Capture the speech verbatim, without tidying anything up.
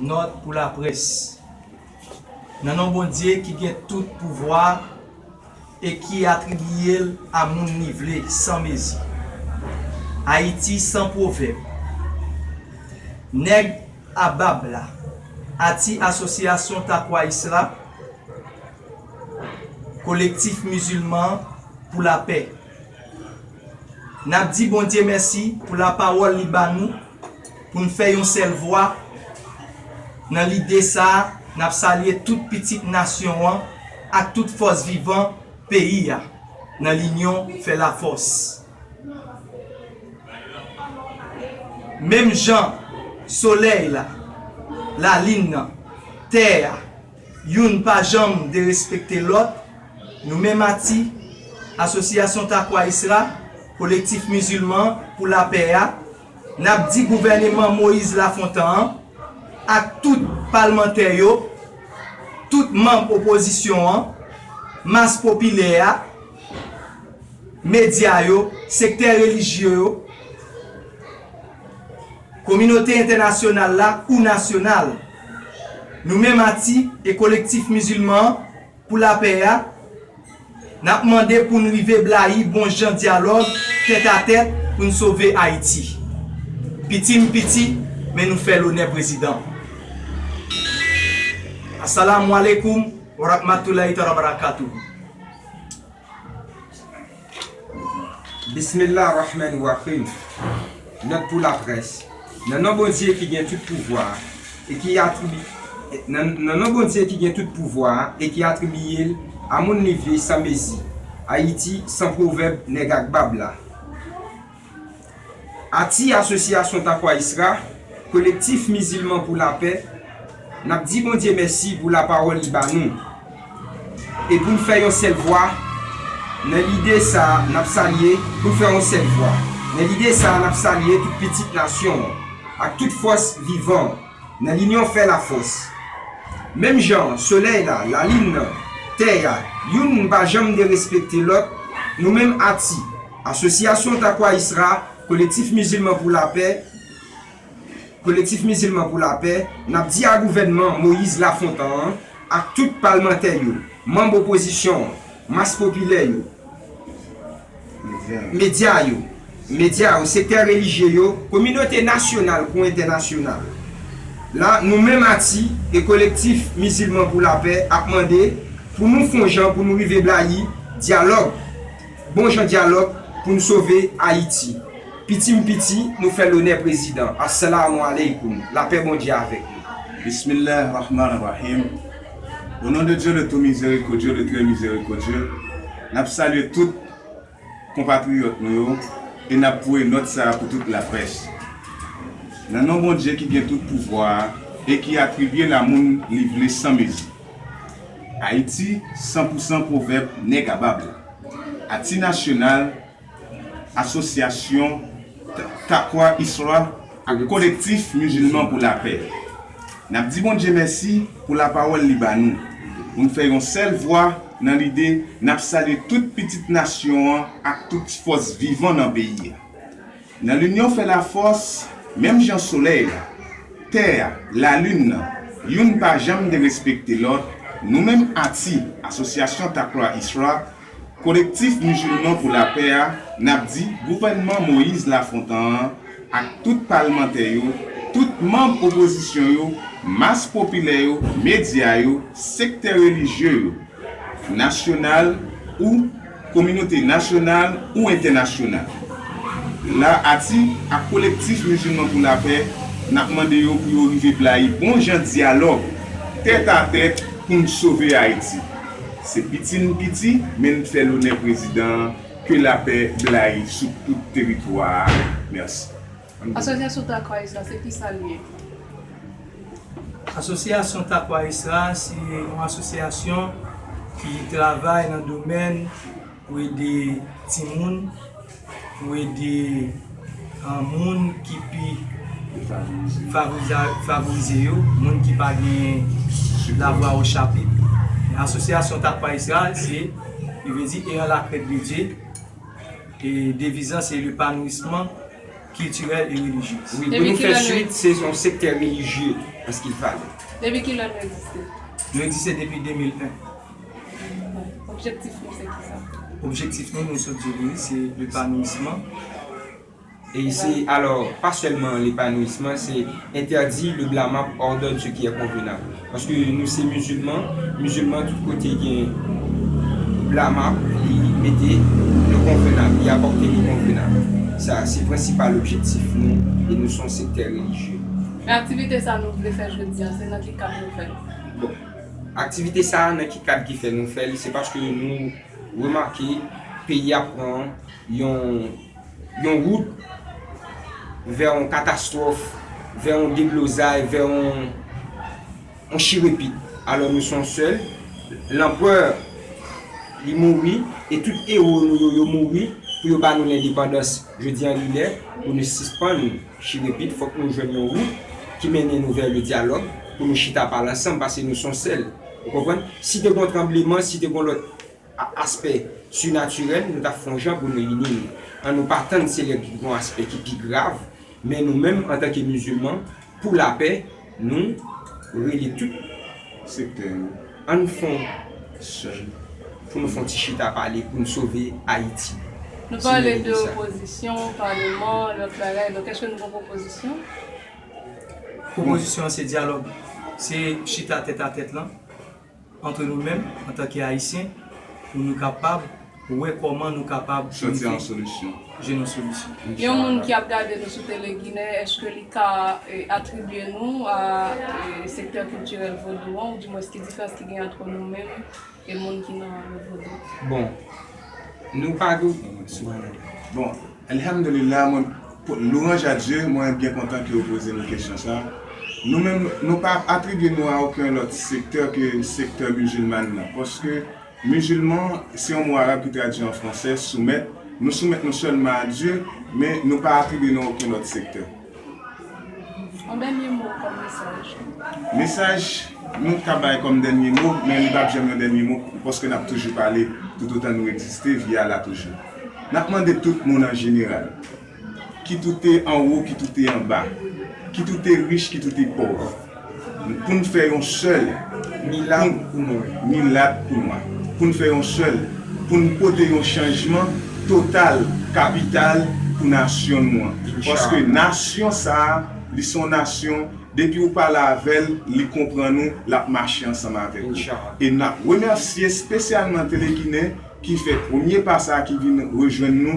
Nòt pou laprès. Nan non Bondye ki gen tout pouvwa e ki atribiye l a moun li vle san mezi. Ayiti san pwovèb. Nèg a bab la, ati Asosyasyon Takwa Isra, Kolektif Mizilman pou Lapè. N ap di Bondye mèsi pou lapawòl li ba nou, pou n fè yon sèl vwa. Nan lide sa a, n ap salye tout pitit nasyon an ak tout fòs vivan peyi a. Nan linyon fè lafòs. Menm jan solèy la, lalin nan, tè a, youn pa janm derespekte lòt, nou menm ati Asosyasyon Takwa Isra, Kolektif Mizilman pou Lapè a, n ap di gouvèneman Moyiz Lafontan an ak tout palmantè yo, tout manm opozisyon an, mas popilè a, medya yo, sektè relijye yo, kominote entènasyonal la ou nasyonal, nou menm ati e Kolektif Mizilman pou Lapè a, n ap mande pou n rive blayi bon jan dyalòg tètatèt pou n sove Ayiti. Piti m piti, men nou fè l onè prezidan. Assalamu alaikum wa rahmatullahi taala wa barakatuh. Bismillah Rahman Rahim. Nòt pou laprès. Nan non Bondye ki gen tout pouvwa a e ki atribi nan, nan non Bondye ki gen tout pouvwa a e ki atribiye l a moun li vle san mezi. Ayiti san pwovèb nèg ak bab la. Ati Asosyasyon Takwa Isra, Kolektif Mizilman pou Lapè, n ap di Bondye mèsi pou lapawòl li ba nou. E pou n fè yon sèl vwa, nan lide sa a, n ap salye, pou n fè yon sèl vwa. Nan lide sa a, n ap salye tout pitit nasyon an, ak tout fòs vivan an. Nan linyon fè lafòs. Menm jan solèy la, lalin nan, tè a, youn pa janm derespekte lòt, nou menm ati, Asosyasyon Takwa Isra, Kolektif Mizilman pou Lapè, Kolektif Mizilman pou Lapè, n ap di a gouvènman Moyiz Lafontan an ak tout palmantè yo, manm opozisyon an, mas popilè yo, medya yo, medya yo, sektè relijye yo, kominote nasyonal kou entènasyonal la, nou menm ati e Kolektif Mizilman pou Lapè ap mande pou nou fè yon jan pou nou rive blayi dyalòg, bon jan dyalòg pou n sove Ayiti. Piti m piti, nou fè l onè prezidan. Assalamu alaikum. Lapè Bondye avèk nou. Bismillah Rahman Rahim. Au nom de Dieu, le tout miséricordieux, le très miséricordieux, n ap salye tout konpatriyòt nou yo e n ap voye nòt sa a pou tout laprès. Nan non Bondye ki gen tout pouvwa a e ki atribye l a moun li vle san mezi. Ayiti, san pou san pwovèb nèg a bab la. Ati Nasyonal, Asosyasyon Takwa Isra ak Kolektif Mizilman pou Lapè. N ap di Bondye mèsi pou lapawòl li ba nou, pou n fè yon sèl vwa nan lide n ap salye tout pitit nasyon an ak tout fòs vivan nan peyi a. Nan linyon fè lafòs, menm jan solèy la, tè a, lalin nan, youn pa janm derespekte lòt, nou menm ati, Asosyasyon Takwa Isra, Kolektif Mizilman pou Lapè a, n ap di gouvènman Moyiz Lafontan an ak tout palmantè yo, tout manm opozisyon yo, mas popilè yo, medya yo, sektè relijye yo, nasyonal ou kominote nasyonal ou entènasyonal. La ati ak Kolektif Mizilman pou Lapè, n ap mande yo pou yo rive blayi bon jan dyalòg tètatèt pou n sove Ayiti. Se piti n piti, men n fè l onè prezidan an, ke lapè blayi sou tout teritwa a. Mèsi. Asosyasyon Takwa Isra se kisa l ye? Asosyasyon Takwa Isra se yon asosyasyon ki travay nan domèn pou ede timoun, pou ede moun ki pi favorize yo, moun ki pa gen lavwa o chapit. Asosyasyon Takwa Isra se, li vle di, ayant la crainte de Dieu. E deviz lan se l'épanouissement Kiltirèl e relijyez. Wi, Depi pou nou ki fè lè nou swit, se yon sektè relijye an ce qui le concerne. Depi ki lè nou egziste? Nou egziste depi de mil en. Objektif nou se ki sa? Objektif nou, nou sot di li, se lepanouisman. E se, alò, pa sèlman lepanouisman, se interdit le blâmable, ordonne ce qui est convenable. Paske nou se mizilman, mizilman tout kote gen blâmable, li mete le convenable, li apòte le convenable. Sa, se prensipal objektif nou, e nou se yon sektè relijye. Men aktivite sa nou vle fè jodi a, se nan ki kad nou fè l? Bon, aktivite sa a, nan ki kad ki fè nou fè l, se paske nou remake peyi a pran yon yon wout vè yon katastwòf, vè yon deblozay, vè yon yon chirepit. Alò nou se yon sèl, lanprè li mouri, e tout ewo nou yo, yo mouri pou yo ba nou lendepandans. Jodi a li lè pou nou sispann chirepit, fòk nou jwenn yon wout ki mennen nou vè le dyalòg, pou nou chita pale ansanm, paske nou se yon sèl. Ou konprann? Si te gen yon tranbleman, si te gen yon lòt a- aspè sinatirèl, nou t ap fè yon jan pou nou ini nou. An nou pa tann se lè ki gen yon aspè ki pi grav, men nou menm, antanke mizilman, pou lapè, nou rele tout sektè yo an nou fè yon sèl. Pou nou fè yon ti chita pale, pou nou sove Ayiti. Nou pale de opozisyon, paleman, lòt bagay. Donk, èske nou gen pwopozisyon? Pwopozisyon an se dyalòg, se chita tèt a tèt lan, antre nou menm, antanke Ayisyen, pou nou kapab wè kòman nou kapab Soti an solisyon. Jwenn yon solisyon. Yon moun ki ap gade nou sou Tele Ginen, èske li ka eh, atribye nou a eh, sektè kiltirèl vodou an, ou di mwens ki diferans ki gen ant nou menm e moun ki nan le vodou? Bon, nou pa gen. Bon, Alhamdulillah, mwen, pou- louanj a Dye, mwen byen kontan ke w poze nou kesyon sa. Nou menm, nou pa atribye nou a okenn lòt sektè ke sektè mizilman nan. Paske mizilman, se yon mo arab ki tradui an fransè, soumèt. Nou soumèt nou sèlman a Dye, men nou pa atribye nou a okenn lòt sektè. Yon dènye mo kòm mesaj. Mesaj nou ka bay kòm dènye mo, men li p ap janm yon dènye mo, paske n ap toujou pale toutotan nou egziste, vi a la toujou. N ap mande tout moun an jeneral, kit ou te anwo, kit ou te anba, kit ou te rich, kit ou te pòv, pou n fè yon sèl, Milat pou nwa. Milat pou nwa, pou n fè yon sèl, pou n pote yon chanjman total, kapital pou nasyon nou an. Paske nasyon sa a, li se yon nasyon, depi ou pale avè l, li konprann ou, l ap mache ansanm avèk ou. E n ap remèsye espesyalman Tele Ginen ki fè premye pa sa a ki vin rejwenn nou.